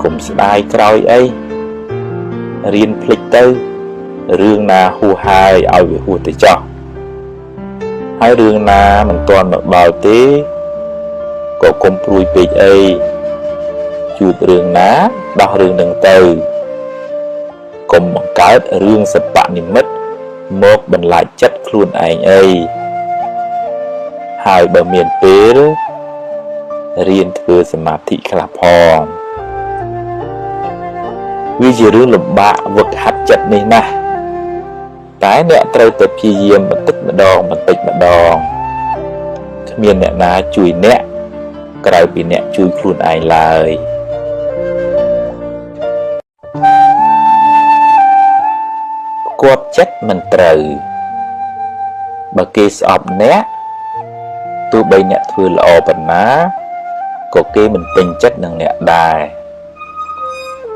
កុំស្ដាយក្រោយអីរៀនភ្លេចទៅរឿងណាហួសហើយឲ្យវាហួសទៅចោះហើយរឿងណាមិនទាន់មកដល់ទេក៏កុំព្រួយពេកអីជួបរឿងណាដោះរឿងនឹងទៅកុំបង្កើតរឿងសបនិមិត្តមកបន្លាចចិត្តខ្លួនឯងអីហើយបើមានពេលរៀនធ្វើសមាធិខ្លះផងវាជារឿងលំបាកវឹកហាត់ចិត្តនេះណាស់តែអ្នកត្រូវតែព្យាយាមបន្តិចម្ដងបន្តិចម្ដងគ្មានអ្នកណាជួយអ្នកក្រៅពីអ្នកជួយខ្លួនឯងឡើយផ្គាប់ចិត្តមិនត្រូវបើគេស្អប់អ្នកទោះបីអ្នកធ្វើល្អប៉ុណ្ណាក៏គេមិនពេញចិត្តនឹងអ្នកដែរ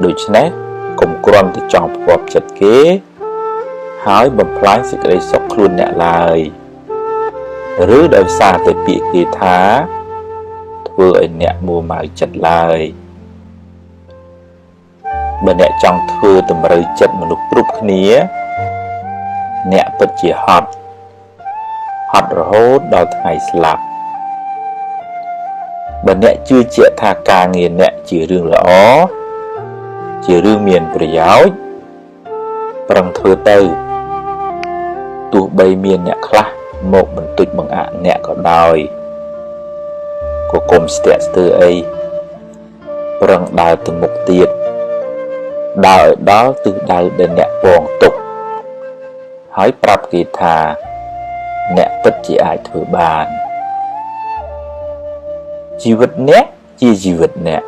ដូច្នេះកុំគ្រាន់តែចង់ផ្គាប់ចិត្តគេហើយបំផ្លាញសេចក្តីសុខខ្លួនអ្នកឡើយឬដោយសារតែពាក្យគេថាធ្វើឲ្យអ្នកមួម៉ៅចិត្តឡើយបើអ្នកចង់ធ្វើតម្រូវចិត្តមនុស្សគ្រប់គ្នាអ្នកពិតជាហត់រហូតដល់ថ្ងៃស្លាប់បើអ្នកជឿជាក់ថាការងារអ្នកជារឿងល្អជារឿងមានប្រយោជន៍ប្រឹងធ្វើទៅទោះបីមានអ្នកខ្លះមកបន្ទច់បង្អាក់អ្នកក៏ដោយក៏កុំស្ទាក់ស្ទើរអីប្រឹងដើរទៅមុខទៀតដើរឲ្យដល់ទិសដៅដែលអ្នកពងទុកហើយប្រាប់គេថាអ្នកពិតជាអាចធ្វើបានជីវិតអ្នកជាជីវិតអ្នក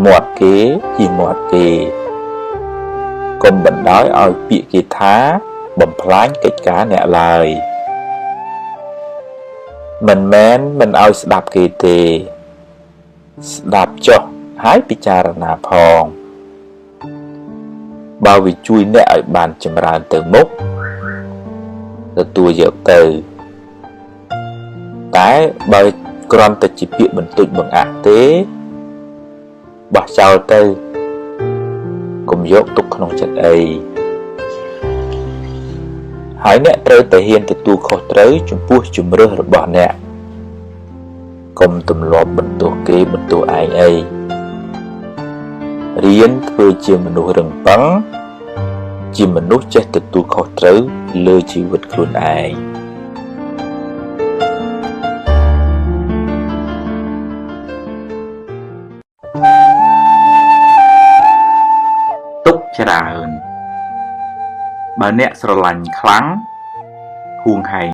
មាត់គេជាមាត់គេកុំបណ្ដោយឲ្យពាក្យគេថាបំផ្លាញកិច្ចការអ្នកឡើយមិនមែនមិនឲ្យស្ដាប់គេទេស្ដាប់ចុះហើយពិចារណាផងបើវាជួយអ្នកឲ្យបានចម្រើនទៅមុខទទួលយកទៅតែបើគ្រាន់តែជាពាក្យបន្ទច់បង្អាក់ទេបោះចោលទៅកុំយកទុកក្នុងចិត្តអីហើយអ្នកត្រូវតែហ៊ានទទួលខុសត្រូវចំពោះជំរើសរបស់អ្នកកុំទម្លាប់បន្ទោសគេបន្ទោសឯងអីរៀនធ្វើជាមនុស្សរឹងប៉ឹងជាមនុស្សចេះទទួលខុសត្រូវលើជីវិតខ្លួនឯងទុកច្រើនបើអ្នកស្រឡាញ់ខ្លាំងហួងហែង